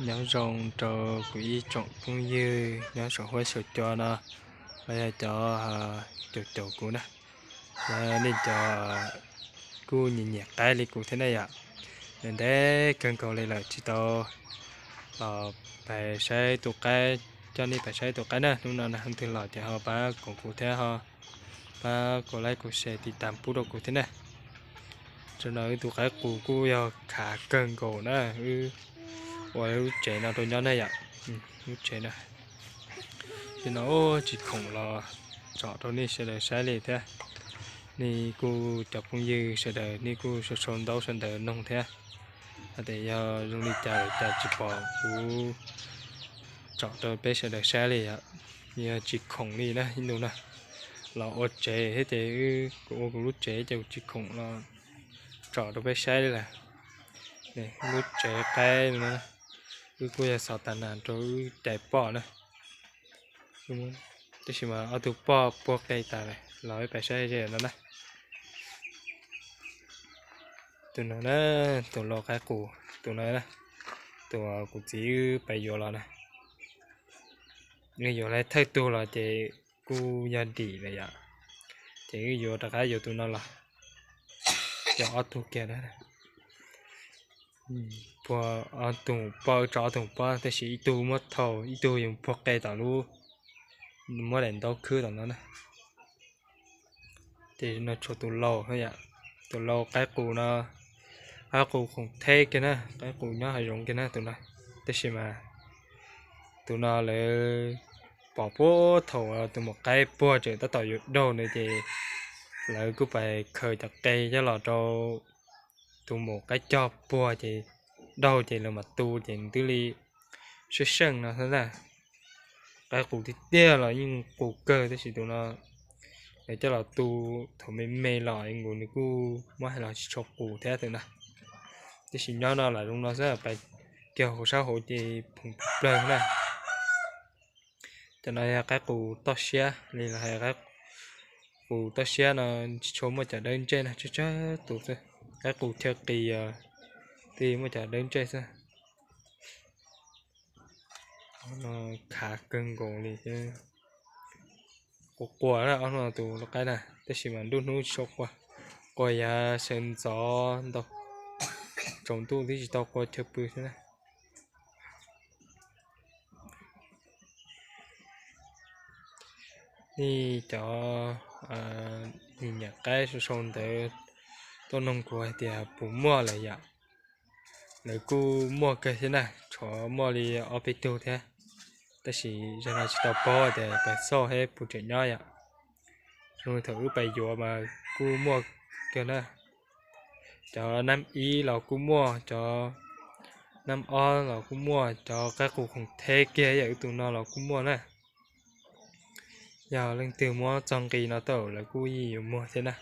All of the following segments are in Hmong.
Nyob zoo rau kuv ib tsoom phooj ywg nyob saum huab saum cua no, los yog cov caum caum kuv na, los nej cov kuj nyiam nyiam qaib li kuv thiab na yom. Ntev kawg nkaus li lawm tsis tau los pais saib tus qaib, coj nej pais saib tus qaib na. Hnub no leej twg los ces ho pab koom kuv thiab ho pab kuv like kuv share tiv tas pub rau kuv thiab na. Tam sim no wb tus qaib qus kuj yog khav kawg nkaus na, wb ua lub tsev no rau nyob na yom. Lub tsev no, tsis khoom los tsom rau nej sawv daws saib li thiab. Nej kuj cov phooj ywg sawv daws nej kuj sau sau ntaub sau ntawv noog thiab, hais tias yog zoo li cas lawm cas tsis pom kuv tsom rau peb sawv daws saib li yom. Yog tsis khoom li na ib ntus no, los ua tsev thiab ces kuv ua kuv lub tsev ces kuv tsis khoom los tsom rau peb saib li lawm. Lub tsev qaib no, wb kuj yog xov tas nas rau wb cais poj na. Tab sis mas ob tug poj puag qe tas lawm los peb pais saib ze no na. Tus no na, tus lau qaib qus, tus no, tus kuv txiv wb pais yuav los na. Wb yuav lawv thawj tug los ces kuj yog dim lawm yom, ces wb yuav rov qab yuav tus no los, cov ob tug kiag na. Puag ob tug poj, wb tso ob tug poj tab sis ib tug muab thau, ib tug yeej puag qe tom lub, muab daim ntaub khwb tom no na. Ces no tshuav tus lau, tus lau qaib qus no, qaib qus khoom theb kiag na, qaib qus nyob hav zoov kiag na tus no. Tab sis mas tus no lawv pom puag thaum tus maum qaib puag tseem tab tom yuav daug ntawd ces lawv kuj pais khaws cov qe coj los rau tus maum qaib cog puag ces daug ces lawv mam tu ces nws twb li seej seej no xwb na. Qaib qus tiag tiag los yeej qus kawg tab sis tus no lawv coj los tu thaum me me los nkaus nws kuj muab hais los tsis tshua qus thiab tus no. Tab sis nyob no lam zoo no xwb, pais kiag hauv sab hauv ces phoom plawg na. Cov no yog qaib qus toj siab li los hais, qaib qus toj siab no tsis tshua muaj cov dawb ntsej no, tsawg tsawg tus xwb. Qaib qus chaw qis twb muaj cov dawb ntsej xwb. Khav kawg nkaus li thiab. Quas quas na ob no tus lau qaib na, tab sis mas nruab hnub tsis tshua quas, quas yav sawv ntxov ntau, tsaus ntuj twb tsis tau quas chaw pw thiab na. Nej cov nyiam nyiam qaib sau sau ntawv tuaj noog kuv hais tias puas muaj lawm yom. Lawv kuj muaj kawg thiab na, tshuav muaj li ob peb tug thiab, tab sis zaum no tsis tau paub tias pais xauj seb puas tseem nyob yom. Zoo li thaum wb pais yuav mas kuj muaj kawg na. Cov nab ib los kuj muaj, cov nab ob los kuj muaj, cov qaib qus khoom theb kiag yam wb tus no los kuj muaj na. Yog leej twg muab txog nqi no tau lawv kuj yeej yuav muag thiab na.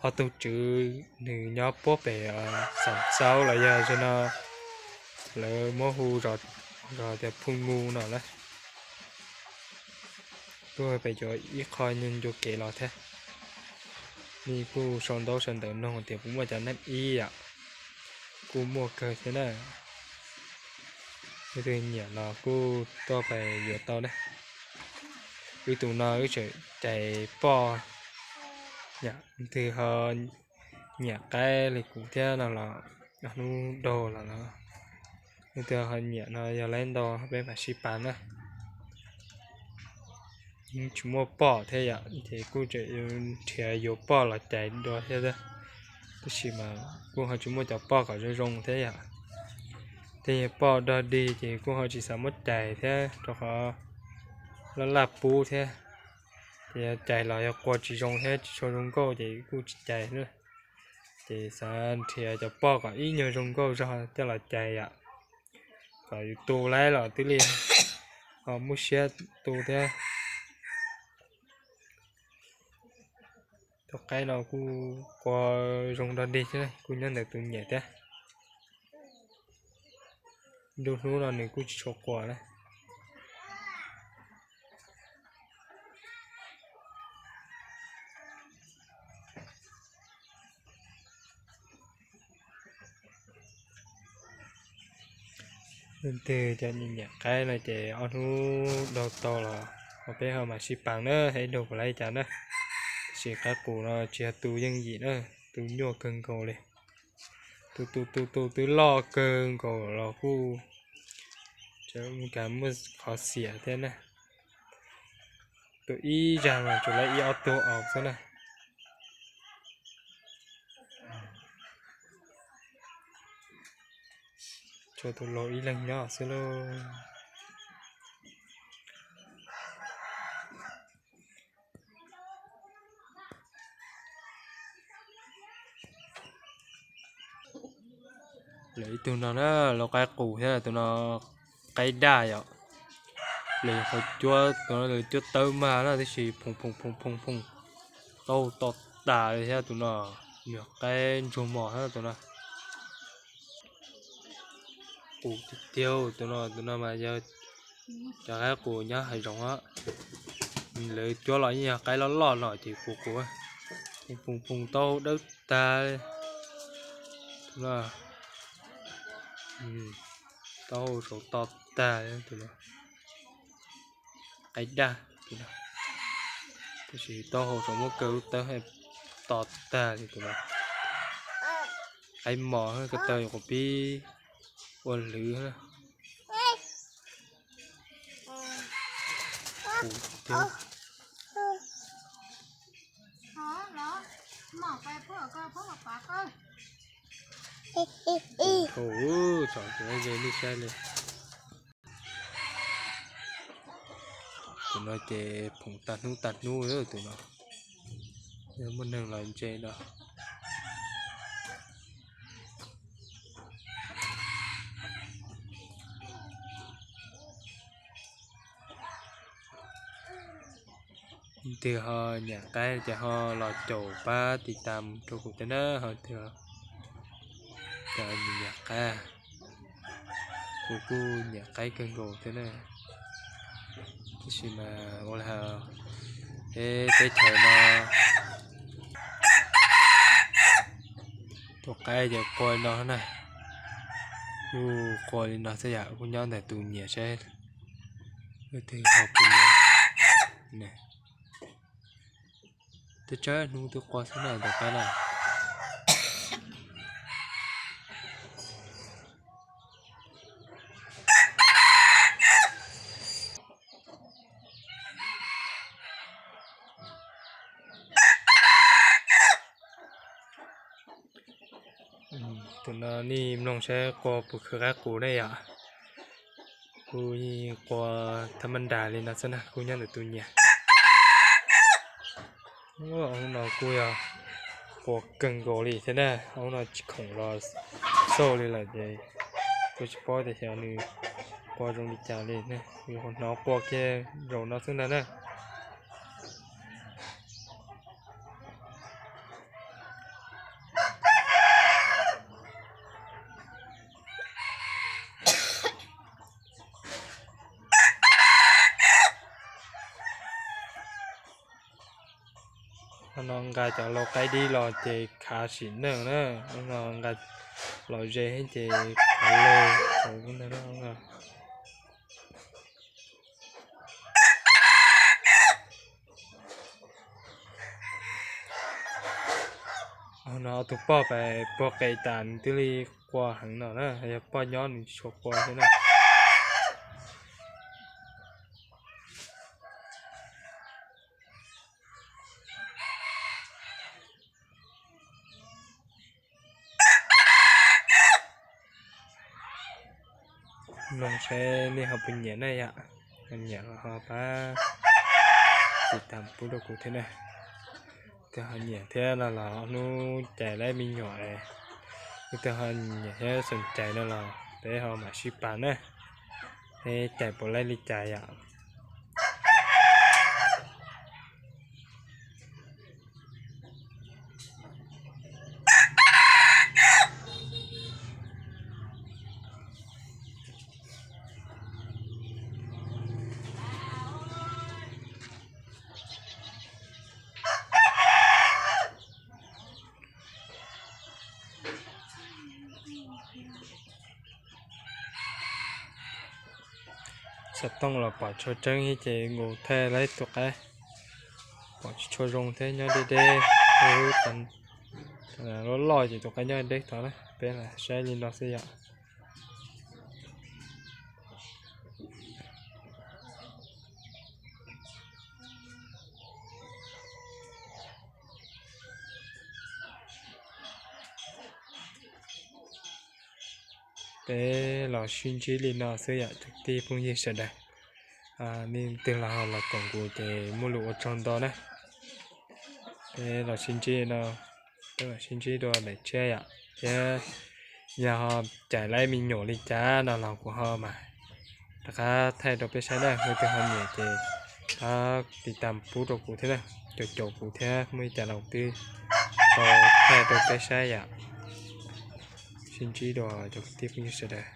Ho tus tswv nws nyob puag pem Xam Xauv los yog zaum no lawv muab hu zos tias Phu Ngu no na. Kuj pem yuav ib qho ncua kev los thiab. Nej kuj sau ntaub sau ntawv noog tias puas muaj cov nab ib yom. Kuj muaj kawg thiab na. Leej twg nyiam los kuj tuaj pais yuav tau na. Wb tus no wb tseem cais poj. Yam twg ho nyiam qaib li kuv thiab no los hnub daug los, leej twg ho nyiam no yog lawv ntau peb mam sib pab na. Yeej tsis muaj poj thiab yom, ces kuj tseem nrhiav yuav poj los cais dua thiab. Tab sis mas kuj ho tsis muaj cov poj kom zoo zoo thiab yom. Tej poj dog dig ces kuj ho tsis xav muab cais thiab rau qhov laj laj pub thiab. Ces yog cais los yog qua tsis zoo thiab tsis tshua zoo nkauj ces kuj tsis cais na. Ces xav nrhiav cov poj kom ib nyuag zoo nkauj zog coj los cais yom, kom yus tu laib los twb li ho muaj siab tu thiab. Tus qaib no kuj qua zoo dog dig thiab, kuj nyob ntawm tus nyiam thiab. Nruab hnub no nws kuj tsis tshua qua na. Leej twg cov nyiam qaib no ces ob hnub daug tau los ho peb ho mam sib paas na, ib daug puas laib cas na. Tab sis qaib qus no tsis yog tus yooj yim na, tus nyuaj kawg nkaus li. Tus tus tus tus twb loj kawg nkaus los kuj tseem muaj qhov xiam thiab na. Tus ib zag mas tsuas laib ib ob tug aus xwb na. Tshuav tus laug ib leeg nyob xwb lauj. Lawv ib tug no na, lawv qaib qus thiab, tus no qaib daj yom. Lawv qhov cuab, tus no lawv cuab tawb mag na, tab sis phoom phoom phoom phoom phoom, taub hau to tas li thiab tus no, yog qaib ntsuag mos thiab tus no. Qus tiag tiag tus no, tus no mas yog cov qaib qus nyob hav zoov os. Lawv cuab los yeej yog qaib loj loj no ces qus qus, phoom phoom taub hau dawb tag. Taub hau saud to tag, qaib daj, tab sis taub hau saud muab kaw lub tawb to tag li tus no. Qaib mos ko taw yuav quas pib ua hlwv. Tus no ces phoom tag hnub tag hnub tus no, yog muaj neeg los ntse no. Leej twg ho nyiam qaib ces ho los caum pab tiv tam rau kuv thiab na, ho leej twg cov nyiam qaib. Kuv kuj nyiam qaib kawg nkaus thiab na. Tab sis mas ua li hais peb teb chaws no tus qaib ces qua li no na, kuj qua li no xwb yom, kuj nyob ntawm tus nyiam saib leej twg ho puas nyiam. Twb tsawg hnub twb qua xwb na tus qaib na. Tus no nej mloog saib qua puas khwv qaib qus ne yom. Kuj yeej qua thab mab nras li no xwb na, kuj nyob ntawm tus nyiam. Ub, hoob no kuj yog qua kawg nkaus li thiab na, hoob no tsis khoom los xauj li lawm ces kuj tsis paub tias xyov nws qua zoo li cas li ne, yus hnov qua kiag zaum no xwb ntag na. Hoob no nqa cov lau qaib dib los ces khav sim neej na, hoob no nqa los ze thiab ces khav lau. Hoob no ob tug poj pais puag qe tas nws thiaj li qua heev no na, yog poj nyob nws tsis tshua qua thiab na. Mloog saib nej ho puas nyiam na yom, ho nyiam los ho pab tiv tam pub rau kuv thiab na. Twg ho nyiam thiab no los hnub cais laib me nyuam, twg ho nyiam thiab xoom cais no los peb ho mam sib pab na, peb cais puas laib li cas yom. Xov tooj los pom tshua tseeb thiab ces nkaus thaij laib tus qaib pom tsis tshua zoo thiab, nyob deb deb, loj loj ces tus qaib nyob deb tod na. Peb los saib li no xwb yom. Peb los sib ntsib li no xwb yom cov kwv tij phooj ywg sawv daws. Nej twg los ho los koom kuv ces muaj lus ua tsaug ntau na. Peb los sib ntsib no, peb los sib ntsib dua daim tshiab yom. Thiab yog ho cais laib me nyuam li cas no los kuv ho mam rov qab thaij rau peb saib na. Nej twg ho nyiam ces pab tiv tam pub rau kuv thiab na, caum caum kuv thiab, muaj li cas los twb tau thaij rau peb saib yom. Sib ntsib dua cov kwv tij phooj ywg sawv daws.